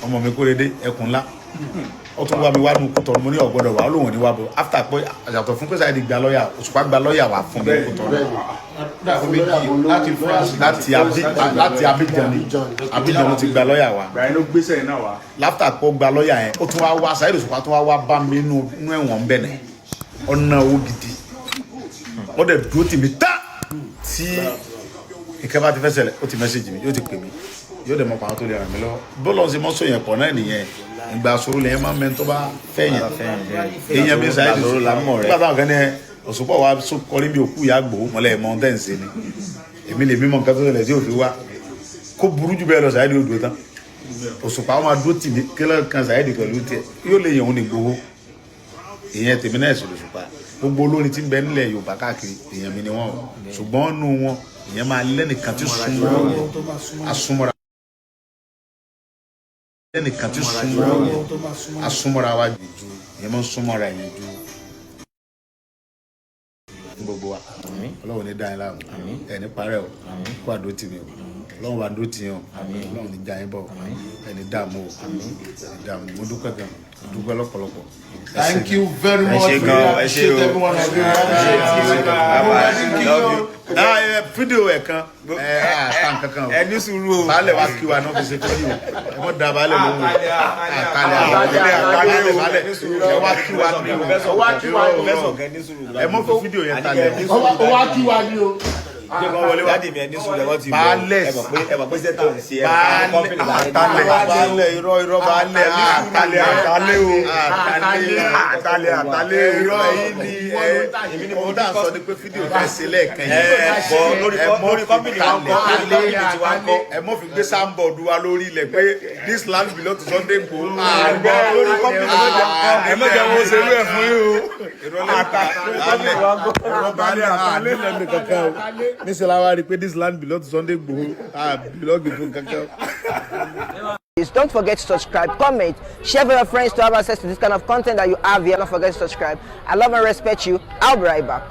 ọmọ mi Kóredé ẹkùn ńlá ó tún wá mi wá nu Kútọ̀nù mo ní ọ̀gbọ́dọ̀ wà ó lóun ní wá bọ̀ after pé àjàtọ̀ fún pé Saheed gba lọ́ọ̀yà Òṣùpá gba lọ́ọ̀yà wá fún mi Kútọ̀nù láti France láti Abidjan ti gba lọ́ọ̀yà wá láfta pé ó gba lọ́ọ̀yà yẹn ó tún wá wá Saheed Òṣùpá tún wá bá mi nínú ẹ̀wọ̀n bẹ̀nẹ̀ ọ̀nà owó gidi ó dẹ̀ dúró tì mí tá tí ìkẹ́ bá ti fẹ́ ṣẹlẹ̀ ó ti mẹ́sẹ̀jì mi yóò ti pè mí yóò dẹ̀ mọ̀ pa àwọn tó lè ràn mí lọ́wọ́ bọ́ọ̀lù ọ̀sìn mọ́sọ̀ yẹn pọ̀ náà nìyẹn ìgbà sọ̀rọ̀ lẹ́yìn máa ń mẹ́ni tó bá fẹ́yìn èèyàn bí Saheed nígbà táwọn kan ní Òṣùpá wa kọrí bí òkú ìyá Ìgbòho mọ́lẹ̀ ẹ̀mọ́ tẹ̀ ń ṣe ni èmi lè mímọ nǹkan tó ṣẹlẹ̀ sí òfin wa kó burú jù bẹ́ẹ̀ lọ Saheed ó dúró tán Òṣùpá wa máa dúró tì mí kílẹ̀ kan Saheed pẹ̀lú tiẹ̀ yóò lè yẹn òun ní Ìgbòho ìyẹn tèmi náà ṣèlú Òṣùpá gbogbo olórin tí ń bẹ nílẹ̀ Yorùbá káàkiri èèyàn mi ni wọ́n ṣùgbọ́n nù wọn ìyẹn máa lẹ́nìkan tí súnmọ́ra lẹ́nìkan tí súnmọ́ra wa jù ìyẹn máa ń súnmọ́ra ẹ̀yìn jù gbogbo wa Ọlọ́run ní dáhìn láàmú ẹ̀ ní parẹ́ o kó àdó tì mí o Ọlọ́run wa dó tì yín o Ọlọ́run ní jáyín bọ̀ ẹ̀ ní dààmú o ẹ̀ ní dààmú mo dúpẹ́ gan dúpẹ́ lọ́pọ̀lọpọ̀. Thank you very much. Appreciate everyone of you. Fídíò ẹ̀ kan kankan o ẹni sùúrù o baálẹ̀ wa kí wa náà fi ṣe fídíò ẹ mọ̀ da baálẹ̀ lóhùn àkàlẹ̀ ẹ wá kí wa ní o ẹ mọ̀ fi fídíò yẹn talẹ̀ o wá kí wa ní o. Dáàdì mi ẹni sùn lẹ́wọ́ ti bọ̀ ẹ mọ̀ pé sẹ́tà ń ṣe baálẹ̀ irọ́ baálẹ̀ àtàlẹ̀ irọ́ yìí ni mo dá sọ ni pé fídíò tẹ̀ sí lẹ́ẹ̀kan yìí lórí kọ́mpìnì wa ń kọ́ lórí ti wa ń kọ́ ẹ mọ̀ fi gbé sáńbọ̀dù wa lórí ilẹ̀ pé this land belong to Sunday Igboho lórí kọ́mpìnì wa ń kọ́ ẹ mọ̀ jẹ́ wọ́n ṣerú ẹ̀ fún yín o àtàlẹ̀ lẹ́nu kankan o níṣẹ́ la wá rí pé this land belong to Sunday Igboho belong to kankan. Please don't forget to subscribe, comment, share with your friends to have access to this kind of content that you have here. Don't forget to subscribe. I love and respect you. I'll be right back.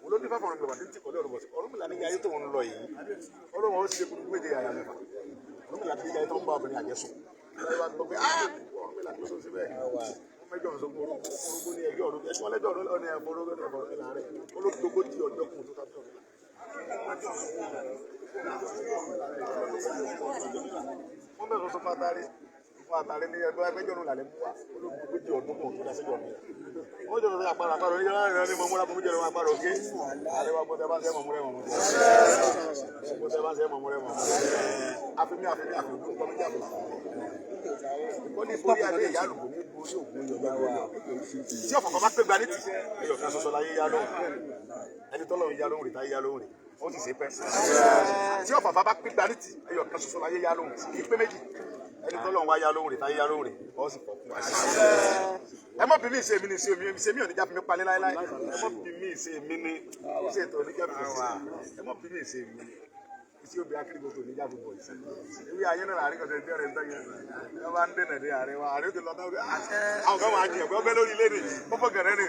olórí fáfọ̀rọ̀ mi wà ní tìkọ̀lẹ́ Ọ̀rúnmìlà ní ayé tó ń lọ yìí Ọlọ́run ó ṣe kúrú méje àyà mẹ́fà Ọ̀rúnmìlà ní ayé tó ń bá obìnrin àjẹsùn Ọ̀rúnmìlà tó ṣe bẹ́ẹ̀ mẹ́jọ ń sọ fún orúkọ ní ẹjọ́ ọ̀rọ̀ ẹ̀sùn ọlẹ́jọ́ ọ̀rọ̀ ní ẹ̀fọ́ Ọ̀rúnmìlà rẹ̀ olóògbógójì ọjọ́ kùn tó tàbí wọ́n bẹ̀rẹ̀ sọ fátárì fún àtàrí ní ẹgbẹ́ ẹgbẹ́jọ́ ọ̀run làlẹ́ mú wa olóògbé ọdún kan tó lásìkò ọ̀run ó jẹ́ ọ̀rọ̀ àpárá àpárá oníjọ́ náà ní mọ̀múra mọ̀mú jẹ́ ọ̀rọ̀ àpárá òkè àríwá gbọ́dọ̀ bá ń sẹ́ mọ̀múrẹ́ mọ̀mú gbọ́dọ̀ bá ń sẹ́ mọ̀múrẹ́ mọ̀mú àfimí kọ́míjà fún ìkọ́ ní borí adé ìyá àlùkò ní borí ògùn yọ̀gbà tí ọ̀fọ̀ bá pé gbanítì ẹ̀yọ̀ kan ṣoṣo láyé yá lóhùn ẹni tọ́lọ́run yá lóhùn rè táyé yá lóhùn rè ó sì ṣe pẹ́ tí ọ̀fọ̀ bá pé gbanítì ẹ̀yọ̀ kan ṣoṣo láyé yá lóhùn kì í pé méjì ẹni tọ́lọ́run wá yá lóhùn rè táyé yá lóhùn rè ó sì pọ̀ fún wa. ẹ mọ̀ bí mi ṣe mi ní ṣe mi ò ní já fi mi palẹ̀ láéláé ẹ mọ̀ bí mi ṣe mi ní ṣe ètò oníjà fi ṣe ẹ mọ̀ bí mi ṣe mi isi obi akiri gbogbo ní jáde bọ̀ ìṣe ìwé ayé náà àríkọ̀ tó ń bẹ̀rẹ̀ ń tẹ́yẹ ẹ bá ń dènà dé ààrẹ wa ààrẹ tó lọ náà àwọn kan máa jẹ ọgbẹ́ lórí ilé ni pọ́pọ́ gẹ̀rẹ́ ni.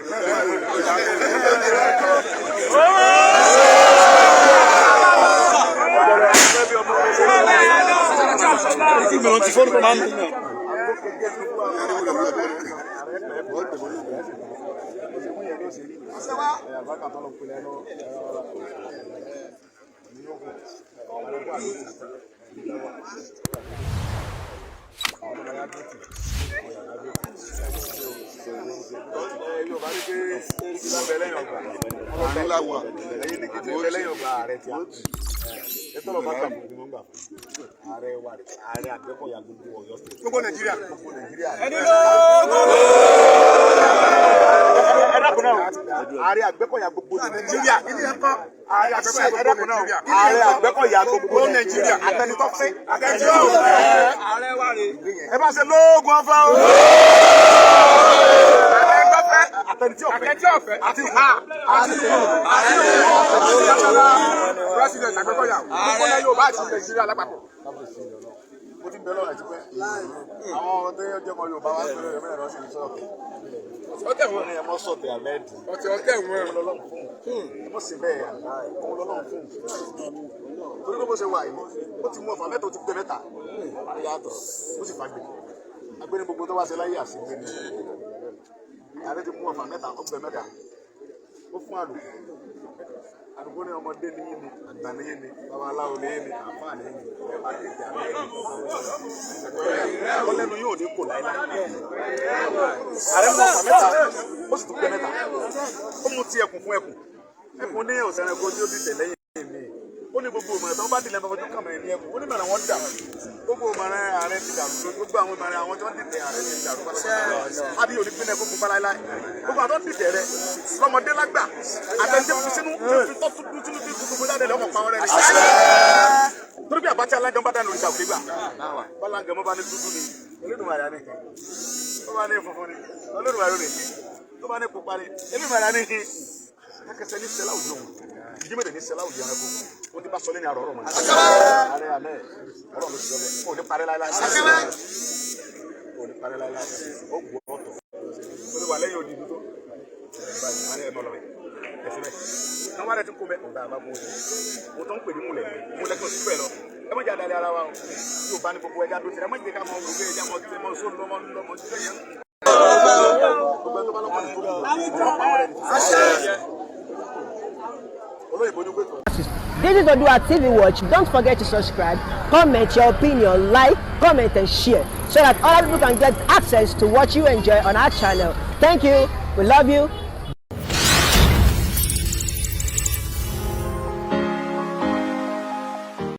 Gbogbo Nàìjíríà. Ààrẹ Àgbẹ̀kọ̀yà gbogbo Nàìjíríà. Ààrẹ Àgbẹ̀kọ̀yà gbogbo Nàìjíríà. Àtẹnitọ́fẹ́. Ààrẹ wa rè. Ẹ bá ṣe lóògùn ọ̀fẹ́ o. Àtẹnití ọ̀fẹ́. Àti ha. President Àgbẹ̀kọ̀yà. Gbogbo náà yóò bá àti Nàìjíríà lápapọ̀. Mo ti bẹ̀rẹ̀ ọ̀rẹ́ ti pẹ́. Àwọn ọmọ tó yẹ jẹ́ ọmọ Yorùbá wá ń bẹ̀rẹ̀ ẹ̀mẹ́rẹ̀ lọ sí ìṣọ́ọ̀kì. Ọtẹ wọn ni ẹ mọ sọtẹ àmẹdì. Ọtẹ wọn. Ọlọ́run fún un. Mo sì bẹ́ẹ̀ òun lọ́lọ́run fún un. Torí pé bó ṣe wà yìí, ó ti mú ọ̀fà mẹ́ta ó ti gbé mẹ́ta. Yàtọ̀ ó sì fàgbé. Agbẹ́ni gbogbo tó wá ṣe láyé àṣìgbé ni. Ààrẹ ti mú ọ̀fà mẹ́ta ó gbé mẹ́ta. Ó fún àlùkò. Àlùkò ní ọmọdé ní yín ni, àgbà ní yín ni, babaláwo ní yín ni, àfáà ní yín ni. Ẹ má dé ìjà mẹ́rin. Ọlẹ́nu yóò ní kò láíláí. Ààrẹ mú ọ̀fà mẹ́ta ó sì tún gbé mẹ́ta. Ó mú ti ẹkùn fún ẹkùn. Ẹkùn ní ọ̀sẹ̀ ẹ̀kọ́ tí ó di tẹ̀lé yẹn mi. Ó ní gbogbo ìmọ̀ràn tí wọ́n bá dìlẹ̀ fọwọ́jú kàmẹ́rin ní ẹkùn. Ó ní mẹ́rin wọ́n dà. Gbogbo ìmọ̀ràn ààrẹ ti dàrú. Gbogbo àwọn ìmọ̀ràn àwọn tí wọ́n dìtẹ̀ ààrẹ ti dàrú. Adé yóò ní gbẹ́nẹ̀ kó fún báláíláí. Gbogbo àwọn tó dìtẹ̀ rẹ̀ lọ́mọdé lágbà. Àtẹ̀jẹ́ fi sínú tó tún sínú bí gbogbo jáde lọ́mọ pa wọn rẹ̀. Torí bí àbátí alájọ bá dànù ìjà òkè gbà. Bálángẹ mọ́ bá ní dúdú ni. Olódùmarè ní kí. Ó bá ní funfun ni. Olódùmarè ní kí. Ó bá ní pupa ni. Èmi màrà ní kí. Akẹ́sẹ̀ ní sẹ́lá òjò. Ìjímẹ̀dẹ̀ ní sẹ́lá òjò ẹranko. Ó ti bá sọ lẹ́ni àrọ̀ ọ̀rọ̀ mọ̀. Ààrẹ àmẹ́ ọ̀rọ̀ ló ti sọ bẹ́ẹ̀. Ó ní parẹ́ láíláí. Ó ní parẹ́ láíláí. Ó gbọ́ ọ̀tọ̀. Ó ní wà lẹ́yìn òdì dúdú. Ààrẹ ẹ̀mọ́ lọ bẹ̀. Ẹ̀sìn bẹ́ẹ̀. Àwọn ààrẹ ti kó bẹ́ẹ̀. Ọ̀gá àbá bóyá. Mo tán ń pè ní múlẹ̀. Múlẹ̀ kò sí bẹ́ẹ̀ lọ. Ẹ má jẹ́ àdàlẹ́ ara wa o. Yóò bá ní gbogbo ẹja tó ti rẹ̀. Ẹ má jẹ́ ká mọ gbogbo ẹja mọ ti mọ sóòlù lọ́mọ ti fẹ́ yẹn. This is Odua TV Watch. Don't forget to subscribe, comment your opinion, like, comment and share so that other people can get access to what you enjoy on our channel. Thank you. We love you.